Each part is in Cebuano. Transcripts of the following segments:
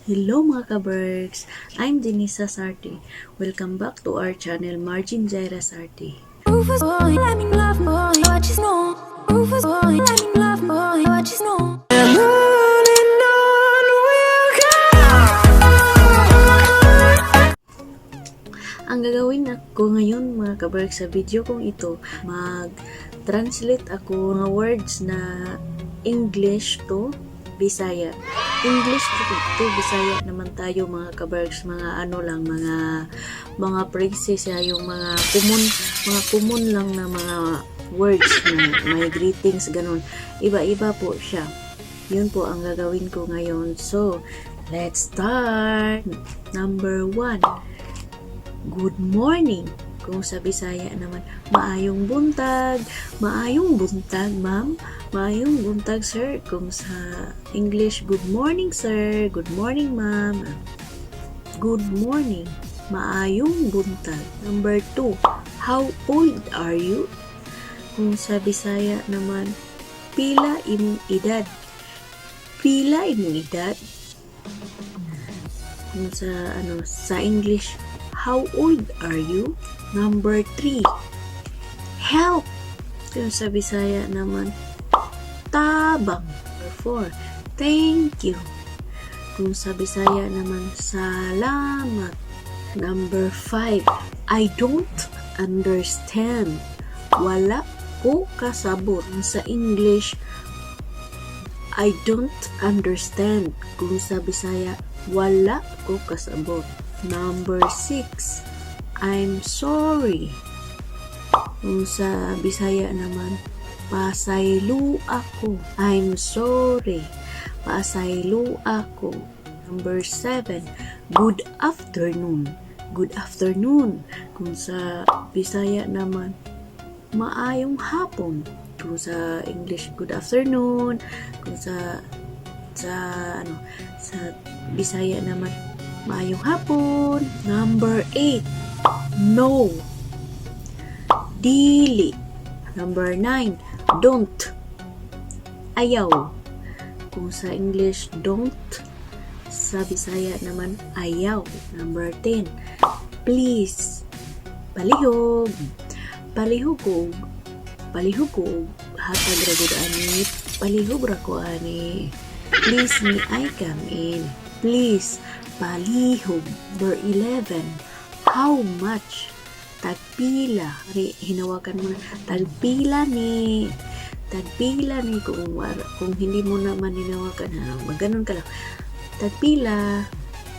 Hello, mga ka-Berks! I'm Denisa Sarti. Welcome back to our channel, Margin Jaira Sarti. Rufus boy, let me love boy, what you know. Rufus boy, let me love boy, what you know. And on we'll go. Ang gagawin ko ngayon, mga ka-Berks, sa video kong ito, mag-translate ako ng words na English to Bisaya. English to Bisaya naman tayo, mga ka-Berks, mga ano lang, mga phrases, yung mga common lang na mga words na may greetings, ganun. Iba-iba po siya. Yun po ang gagawin ko ngayon. So, let's start! Number 1. Good morning. Kung sa Bisaya naman, maayong buntag. Maayong buntag, ma'am. Maayong buntag, sir. Kung sa English, good morning, sir. Good morning, ma'am. Good morning. Maayong buntag. Number 2. How old are you? Kung sa Bisaya naman, pila imong edad? Pila imong edad? Kung sa ano, sa English, how old are you? Number 3. Help. Kung sa Bisaya naman, tabang. Number 4. Thank you. Kung sa Bisaya naman, salamat. Number 5. I don't understand. Wala ko kasabot. Sa English, I don't understand. Kung sa Bisaya, wala ko kasabot. Number 6. I'm sorry. Kung sa Bisaya naman, pasaylo ako. I'm sorry. Pasaylo ako. Number 7. Good afternoon. Good afternoon. Kung sa Bisaya naman, maayong hapon. Kung sa English, good afternoon. Kung sa ano, sa Bisaya naman, maayong hapon. Number 8. No. Dili. Number 9. Don't. Ayaw. Kung sa English, don't. Sa Bisaya naman, ayaw. Number 10. Please. Palihog. Palihog ko. Palihog ko. Hatag ra gud ani. Palihog ra ko ani. Please, may I come in? Please. Palihog. Number 11. How much? Tagpila. Ari, hinawakan mo na. Tagpila ni. Tagpila ni. Kung hindi mo naman hinawakan, ha, maganon ka lang. Tagpila.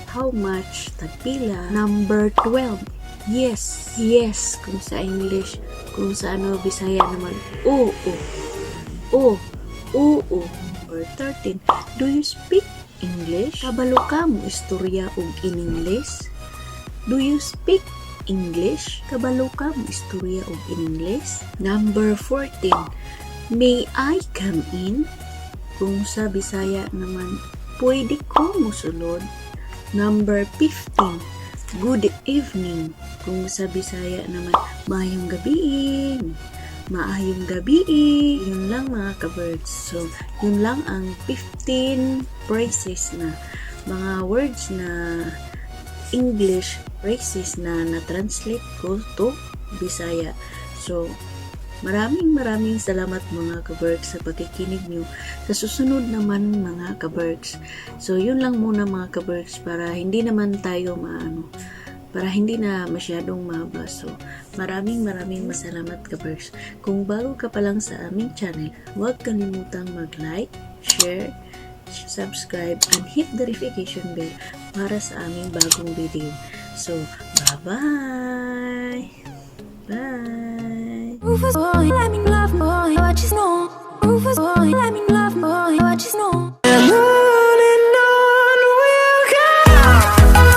How much? Tagpila. Number 12. Yes. Yes. Kung sa English. Kung sa ano, Bisaya naman. Oo. Oo. Oo. Or 13. Do you speak English? Kabalo ka mo istorya og in English? Do you speak English? Kabalo ka mo istorya og in English? Number 14. May I come in? Kung sa Bisaya naman, pwede ko musulod. Number 15. Good evening. Kung sa Bisaya naman, maayong gabi. Maayong gabi. Yun lang, mga ka-birds. So, yun lang ang 15 phrases na mga words na English phrases na na-translate ko to Bisaya. So, maraming maraming salamat, mga ka-Berks, sa pakikinig nyo. Sa susunod naman, mga ka-Berks. So, yun lang muna, mga ka-Berks, para hindi naman tayo maano, para hindi na masyadong mahaba. So, maraming maraming masalamat, ka-Berks. Kung bago ka pa lang sa aming channel, huwag kalimutang mag-like, share, subscribe, and hit the notification bell para sa aming bagong video. So, bye-bye! Bye! Rufus boy, let me love